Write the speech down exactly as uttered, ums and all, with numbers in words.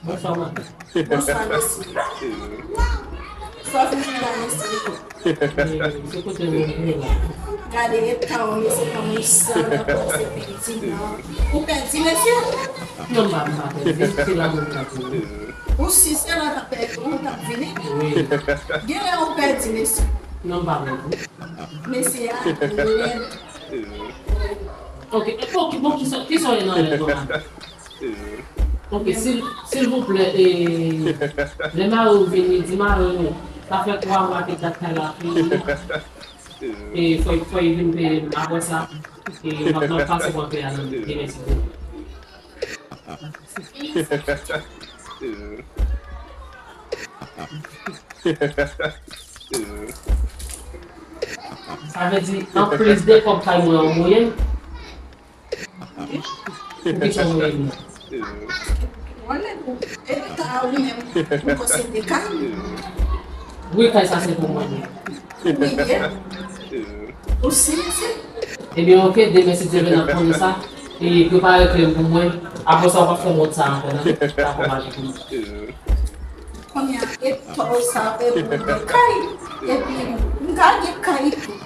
Bonswa, madanm. Bonswa, mesye. Sa w vin fè la, mesye? Se kote nou vini la. Gade eta w, mesye, kòman w sal, kòman se pèdi, non? Ou pèdi, mesye? Non, m pa, m pa pèdi. Se la moun k ap vini. Ou si se la w t ap pèdi, ou t ap vini? Wi. Genlè ou pèdi, mesye. Non, m pa pèdi. Mesye a lèd. Ok, e, ok, bon, kisa, kisa w ye nan lèd la? Ok, sil, silvouplè, e, lè mari w vini, di mari w, sa fè twa mwa ke dat kay la fini. E, fò, fò l vin peye m. Apre sa, e, m ap, m ap pase pran peye a nan men l. Mèsi bokou. Sa vle di, anplis de kòb kay mwen an, w voye m? Ou ki son mwen menm? Wale pou eta ou menm, ou posede kay? Wi, kay sa se pou mwen menm. Wi, ye. Ou si, mesye? Ebyen, ok, demen, si Dye vle, n ap konnen sa. E prepare kle m pou mwen. Apre sa, w p ap fè wont sa ankò, non? Dakò, m ale pou mwen. Kounye a, eta w sa, e pou mwen kay. Epi, m ka gen kay tou.